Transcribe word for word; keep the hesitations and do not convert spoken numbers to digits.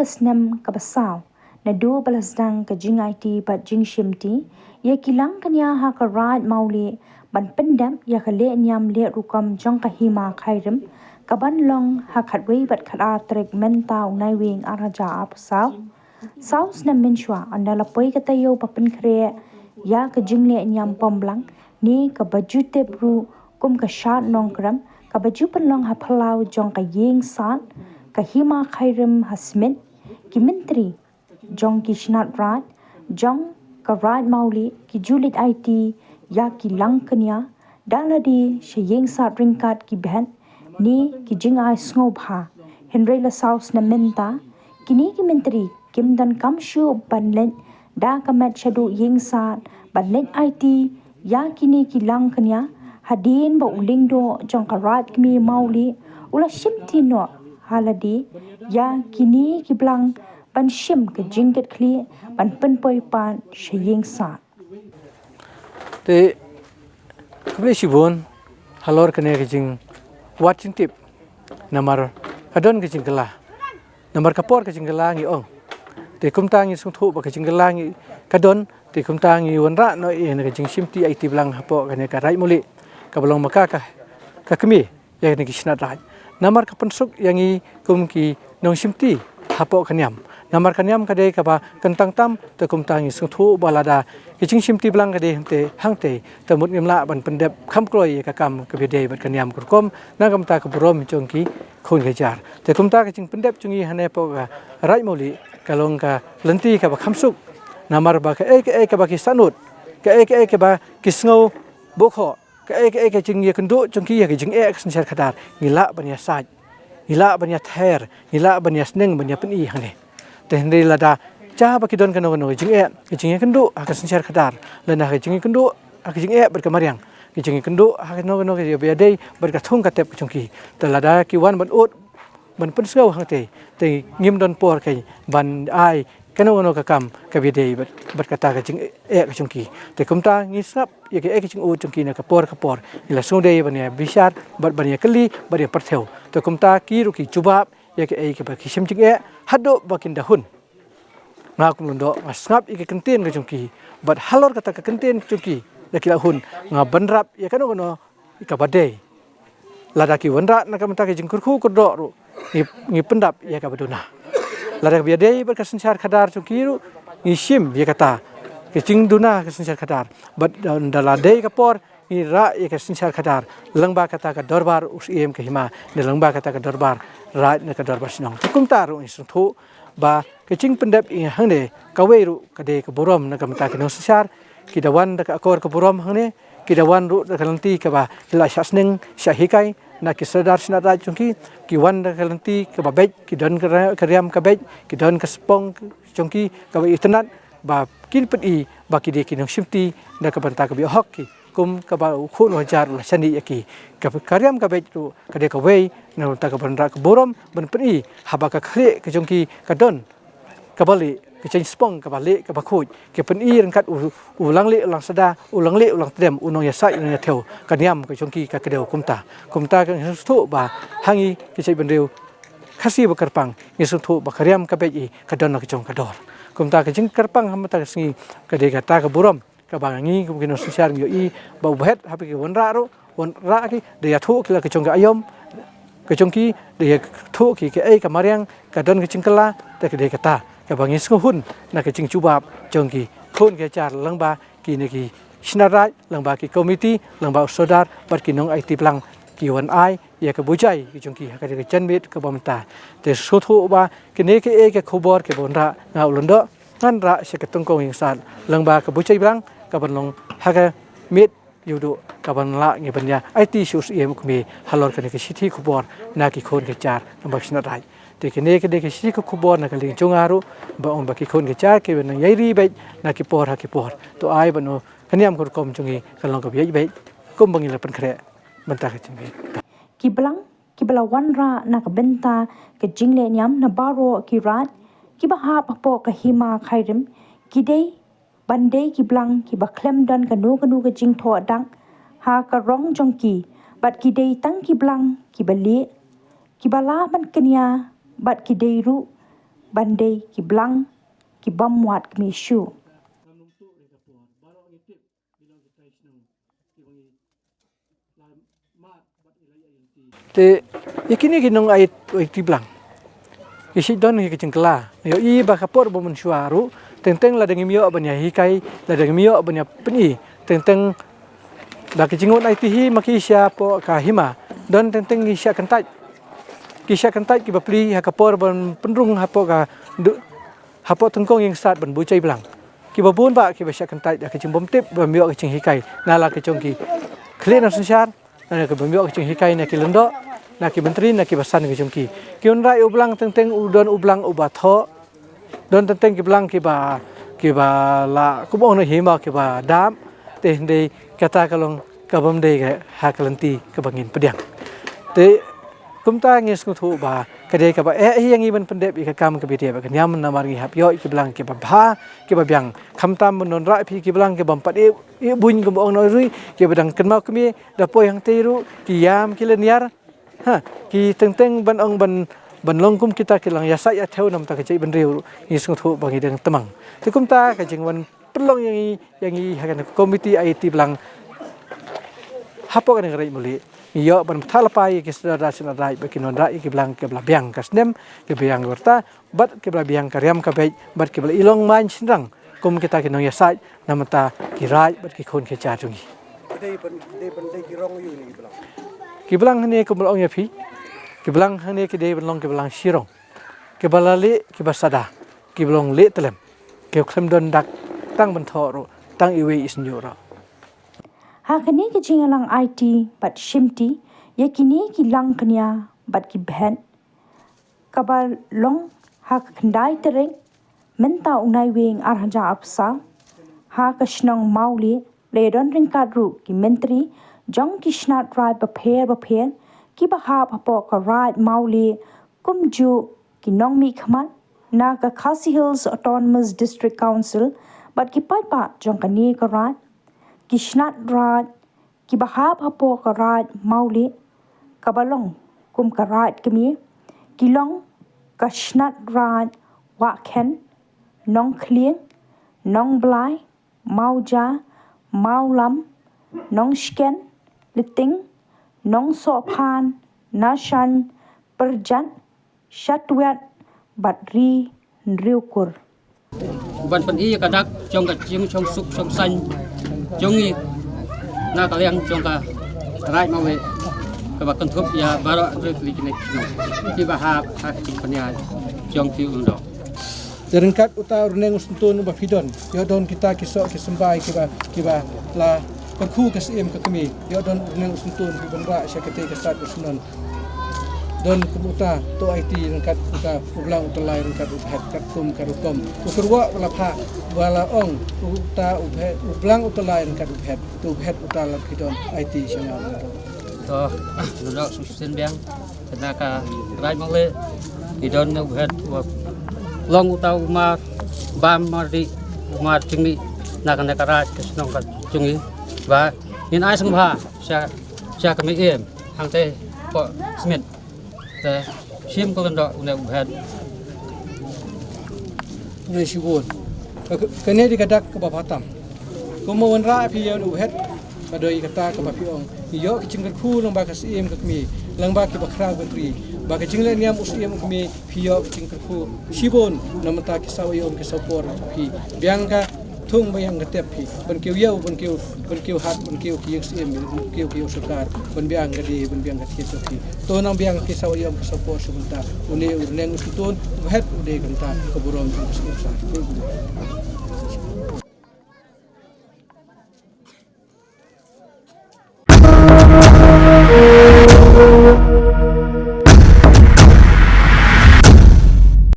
ka snem kaba saw naduh ba la sdang ka jingaiti bad jingshimti ïa ki langkñia ha ka Raid Mawlieh ban pyndep ïa ka lehniam lehrukom jong ka Hima Khyrim kaban long ha khatwei bad khatar tarik mynta u Naiwieng arhajar arphew saw. Saw snem mynshuwa ynda la poi ka taïew ba pynkhreh ïa ka jinglehniam pom blang ne kaba ju tip ruh kum ka Shad Nongkrem kaba ju pynlong ha phyllaw jong ka Ïing Sad ka Hima Khyrim ha Smit, ki myntri jong ki shnat raid jong ka Raid Mawlieh ki ju leit aiti ïa ki langkñia da lade sha Ïing Sad ryngkat ki bhet ne ki jingai sngewbha. Hynrei la saw snem mynta kine ki myntri kim donkam shuh ban leit da ka met shaduh Ïing Sad ban leit aiti ïa kine ki langkñia hadien ba u lyngdoh jong ka Raid Khmer Mawlieh u la shimti noh ha lade ïa kine ki blang ban shim ka jingkitkhlieh ban pynpoi pat sha Ïing Sad. Te khublei shibun halor kane ka jingwad jingtip. Namar ka don ka jingkylla, namar ka por ka jingkylla ngi ong. Te kumta ngi sngewthuh ba ka jingkylla ngi ka don, te kumta ngi wanrah noh ïa ka jingshimti aiti blang hapoh kane ka Raid Mawlieh kaba long ma ka ka kmie ïa kane ki shnat raid. Namar ka pynsuk ïa ngi kum ki nongshimti hapoh ka niam. Namar ka niam ka dei kaba kyntang tam, te kumta ngi sngewthuh ba lada ki jingshimti blang ka dei hangtei hangtei, te mut ngim lah ban pyndep kham kloi ïa ka kam kaba ïadei bad ka niam ka rukom na ka bynta ka burom jong ki khun ka jar. Te kumta ka jingpyndep jong ngi hangne hapoh ka Raid Mawlieh ka long ka lynti kaba kham suk. Namar ba kaei kaei kaba ki sahnud, kaei kaei kaba ki sngew bukhoh, kaei kaei ka jingïakynduh jong ki ïa ka jingeh ka synshar khadar, ngi lah ban ïasaid, ngi lah ban ïather, ngi lah ban ïasneng ban ïapyni hangne. Te hynrei lada sha ba ki don kano kano ka jingeh, ka jingïakynduh ha ka synshar khadar, lane ka jingïakynduh ha ka jingeh bad ka mariang, ka jingïakynduh ha kano kano kaba ïadei bad ka thung ka tep ka jong ki, te lada ki wan ban ud ban pynsngew hangtei, te ngim don por kein ban ai kano kano ka kam kaba ïadei bad kata ka jingeh ka jong ki. Te kumta ngi sngap ïa kaei ka jingud jong ki na ka por ka por, ngi la sngewdei ban ïabishar bad ban ïakylli bad ïapyrthew. Te kumta ki ruh ki jubab ïa kaei kaba ki shim jingeh haduh ba kin da hun. Nga kum u lyngdoh nga sngap ïa ka kyntien ka jong ki, bad halor kata ka kyntien ka jong ki da ki la hun, nga wanrah ïa kano kano kaba dei. Lada ki wanrah na ka bynta ka jingkyrkhu kyrdoh ruh, ngi pyndap ïa kaba duna. Lada kaba ïadei bad ka synshar khadar jong ki ruh, ngi shim ïa kata ka jingduna ka synshar khadar. Bad da la dei ka por ngi rah ïa ka synshar khadar lyngba kata ka dorbar u Syiem ka Hima, ne lyngba kata ka dorbar raid ne ka dorbar shnong. Te kumta ruh ngi sngewthuh ba ka jingpyndep ïa hangne kawei ruh ka dei ka burom na ka bynta ki nongsynshar. Ki da wan da ka akor ka burom hangne, ki da wan ruh da ka lynti kaba ki la shah sneng shah hikai na ki sordar shnat raid jong ki. Ki wan da ka lynti kaba beit, ki don ka riam ka beit, ki don ka spong jong ki kaba itynnad, ba kin pyni ba ki dei ki nongshimti na ka bynta kaba ïoh hok ki. Kum kaba u khun u hajar u la shaniah ïa ki. Ka riam ka beit ruh ka dei kawei na ka bynta ka wanrah ka burom ban pyni haba ka khlieh ka jong ki ka don kaba lieh, ka jingspong kaba lieh kaba khuid, ka pyni ryngkat u, u lang lieh u lang sada, u lang lieh u lang tdem, u nongïasaid u nongïathew, ka niam ka jong ki ka kdew kumta. Kumta ka ngi sngewthuh ba ha ngi ki jaitbynriew Khasi ba kyrpang, ngi sngewthuh ba ka riam ka beit i ka don la ka jong ka dor. Kumta ka jingkyrpang ha mynta ka sngi ka dei kata ka burom kaba ngi kum ki nongsynshar ngi ïohi ba u bhet haba ki wanrah ruh, wanrah ki da ïathuh ki la ka jong ka aïom ka jong ki, da ïathuh ki kaei ka mariang ka don ka jingkylla. Te ka dei kata kaba ngi sngewhun na ka jingjubab jong ki khun ki hajar lyngba kine ki shnat raid, lyngba ki komiti, lyngba u sordar bad ki nongaiti blang, ki wan ai ïa ka bujai ka jong ki ha kane ka janmiet kaba mynta. Te sngewthuh ba kine kiei ki khubor kiba wanrah, nga u lyngdoh ngan rah sha ka tyngkong ïing sad lyngba ka bujai blang kaban long ha ka miet ïuhduh kaban lah ngi ban ïa aiti sha u Syiem u Kmie halor kane ka shithi khubor na ki khun ki hajar lyngba ki shnat raid. Te kine ki dei ki shithi khubor na ka liang jong nga ruh, ba ong ba ki khun ki hajar kiba nang ïai ri beit na ki por ha ki por. To ai ba u ka niam ka rukom jong ngi kan long kaba ïaid beit kumba ngi la pynkhreh mynta ka jingmut. Ki blang kiba la wanrah na ka bynta ka jinglehniam na baroh ki raid kiba hap hapoh ka Hima Khyrim ki dei ban dei ki blang kiba khlem don kano kano ka jingthoh dak ha ka rong jong ki, bad ki dei tang ki blang kiba lieh, kiba lah ban kñia, bad ki dei ruh ban dei ki blang ki bym wad kmie shuh. Te ïa kine ki nong ai, ai ti blang, ki shait don ïa ki jingkylla. Ïohi ba ka por ba mynshuwa ruh teng teng lada ngim ïoh ban ïa hikai, lada ngim ïoh ban ïa pyni, teng teng da ki jingwan ai ti hi ma ki sha poh ka hima, don teng teng ki shah kyntait. Ki shah kyntait ki bapli ha ka por ban pynrung hapoh ka du-, hapoh tyngkong ïing stad ban buh jai blang. Ki babun bah ki ba shah kyntait da ki jingbymtip bym ïoh ki jinghikai na la ki jong ki khlieh na synshar, na ki bym ïoh ki jinghikai na ki lyngdoh, na ki myntri, na ki basan ki jong ki. Ki wanrah ïa u blang teng teng u don u blang uba thoh. Don teng teng ki blang ki ba, ki ba la kum ong na hima ki ba dap. Te hynrei kata ka long ka bym dei ka ha ka lynti ka ba ngin pdiang. Te kumta ngi sngewthuh ba ka dei ka ba eh hi ïa ngi ban pyndep ïa ka kam ka ba dei ba ka niam namar ngi hap ïoh ïa ki blang ki ba bha ki ba biang. Khamtam ban wanrah phi ki blang ki bym pat ïeh buiñ kum ong na ri ki ba dang kynmaw kmie da poi hangtei ruh ki ïam ki lyniar. Ha, ki teng teng ban ong ban, ban long kum kita ki lang ïasaid ïathew namar ka jaitbynriew ruh ngi sngewthuh ba ngi dang tymmen. Te kumta ka jingwan pynlong ïa ngi, ïa ngi ha kane ka komiti ai ti blang hapoh kane ka Raid Mawleh. Ngi ïoh ban bthah lypa ïa ki sdang da sdang da ba kin wanrah ïa ki blang ki ba la biang ka snem, ki biang ka rta, bad ki ba la biang ka riam ka beit, bad ki ba la ilong main shynrang kum kita ki nongïasaid namar ki raid bad ki khun ki jar jong ngi. Ki blang hangne kum ba la ong ïa phi, ki blang hangne ki dei ban long ki blang shirong. Ki ba la lieh, ki ba sada, ki ba long lieh tyllem. Ki khlem don dak tang ban thoh ruh, tang iwei i shynñiuh ruh. Ha kane ka jingïalang aiti bad shimti ïa kine ki lang kñia bad ki bhet, ka ba long ha ka khyndai tarik mynta u Naiwieng ar hajar arphew saw, ha ka shnong Mawleh, la ïadon ryngkat ruh ki myntri jong ki shnat raid bapher bapher, ki ba hap hapoh ka Raid Mawleh, kumjuh ki nongmihkhmat na ka Khasi Hills Autonomous District Council bad ki paidbah jong kane ka raid. Ki shnat raid ki ba hap hapoh ka Raid Mawleh, ka ba long kum ka raid kmie, ki long ka shnat raid Wahkhen, Nongkhlieng, Nongblai, Mawja, Mawlam, Nongshken, Liting, Nongsohphan, Nashan, Pyrjat, Shatwet bad Ri Hynriewkur. Ban pyni ïa ka dak jong ka jingshong suk shong saiñ jong ngi na ka liang jong ka Raid Mawleh, ka ba kynthup ïa baroh ri kli kine ki shnong ki ba hap ha ka jingpynïaid jong ki u lyngdoh. Te ryngkat uta u rneng u syntun uba phi don, ïoh don kita ki soh ki symbai ki ba, ki ba la kyrkhu ka syiem ka kmie, ïoh don u rneng u syntun phi ban rah sha katei ka sat u syndon. Don kum uta, to aiti ryngkat uta u blang u tyllai ryngkat u bhet, katkum ka rukom u kyrwoh ba la phah, ba la ong uta u bhet, u blang u tyllai ryngkat u bhet, to u bhet uta la phi don aiti sha nga. To, ah, nodok sum sien biang. Na ka Raid Mawleh i don u bhet u long uta u mar bam mar dih, u mar jingmih na kane ka raid ka shnong ka jong ngi. Ba ngin ai sngewbha sha, sha ka mei im hangtei poh Smit. Te shim ko lyngdoh une u bhet. Une shibun. Ka, ka, kane dei ka dak kaba bha tam. Kumba wanrah phi ïa une u bhet. Ka dei kata kaba phi ong, phi ïoh ka jingkyrkhu lyngba ka syiem ka kmie, lyngba kiba khraw ka ri. Ba ka jingleh niam u syiem u kmie, phi ïoh ka jingkyrkhu shibun na bynta ki saw aïom ki saw por phi. Biang ka thung, biang ka tep phi. Ban kiew ïew, ban kiew, ban kiew hat, ban kiew ki ïing syiem, ban kiew ki ïew sorkar, ban biang ka die, ban biang ka thied jong phi. To nang biang ki saw aïom ki saw por sha bynta une u rneng u syntun u bhet, u dei kata ka burom jong ka syiem.